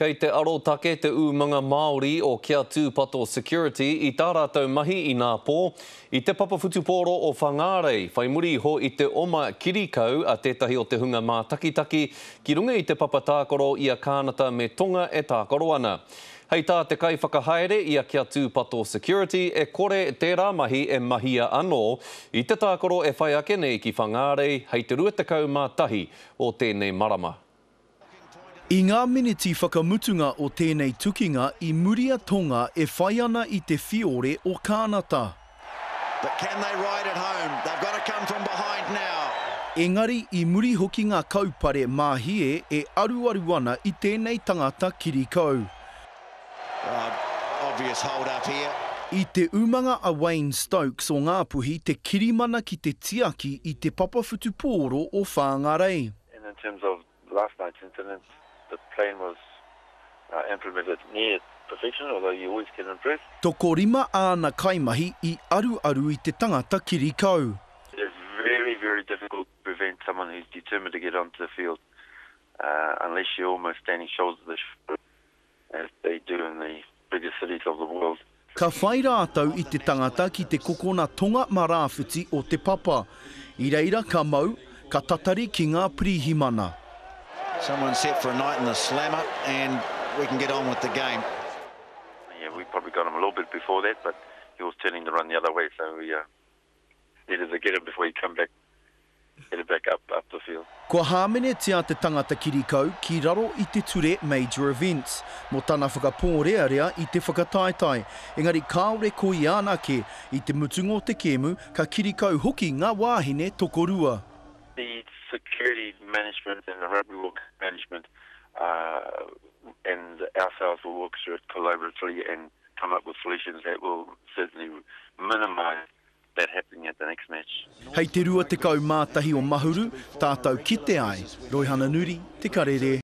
Kei te arotake te umanga Māori o Kia Tūpato Security i tā rātou mahi inapō i te papa whutupōro o Whangārei, whai muri iho i te oma kirikau a tētahi o te hunga mātakitaki ki runga i te papa tākaro i a Kānata me Tonga e tākaro ana. Hei tā te kaiwhakahaere i a Kia Tūpato Security e kore tērā mahi e mahia anō i te tākaro e whai ake nei ki Whangārei hei te 21 o tēnei marama. I ngā miniti whakamutunga o tēnei tukinga i muri a Tonga e whai ana i te whiore o Kānata. But can they ride it home? They've got to come from behind now. Engari i muri hoki ngā kaupare māhie e aruaru ana i tēnei tangata kirikau. Obvious hold up here. I te umanga a Wayne Stokes o Ngāpuhi te kirimana ki te tiaki i te papa whutupōro o Whāngarei. And in terms of last night's incident, the plan was implemented near perfection, although you always can improve. Tokorima āna kaimahi i aruaru i te tangata kirikau. It's very, very difficult to prevent someone who's determined to get onto the field unless you're almost standing shoulder to shoulder. As they do in the bigger cities of the world. Ka whai rātou i te tangata ki te kokona tonga ma rāwhiti o te papa. I reira ka mau, ka tatari ki ngā pirihimana. Someone set for a night in the slammer and we can get on with the game. Yeah, we probably got him a little bit before that, but he was turning to run the other way, so we needed to get him before he come back, headed back up, up the field. Kua hāmenetia te tangata kirikau ki raro i te ture Major Events mō tana whakapōrearea i te whakataetae, engari kāore ko ia anake, i te mutunga o te kēmu ka kirikau hoki ngā wāhine tokorua. The security management and the Rugby World Cup management and ourselves will work through it collaboratively and come up with solutions that will certainly minimise that happening at the next match. Hei te 21 o Mahuru, tātou kite ai, Roihana Nuri, Te Karere.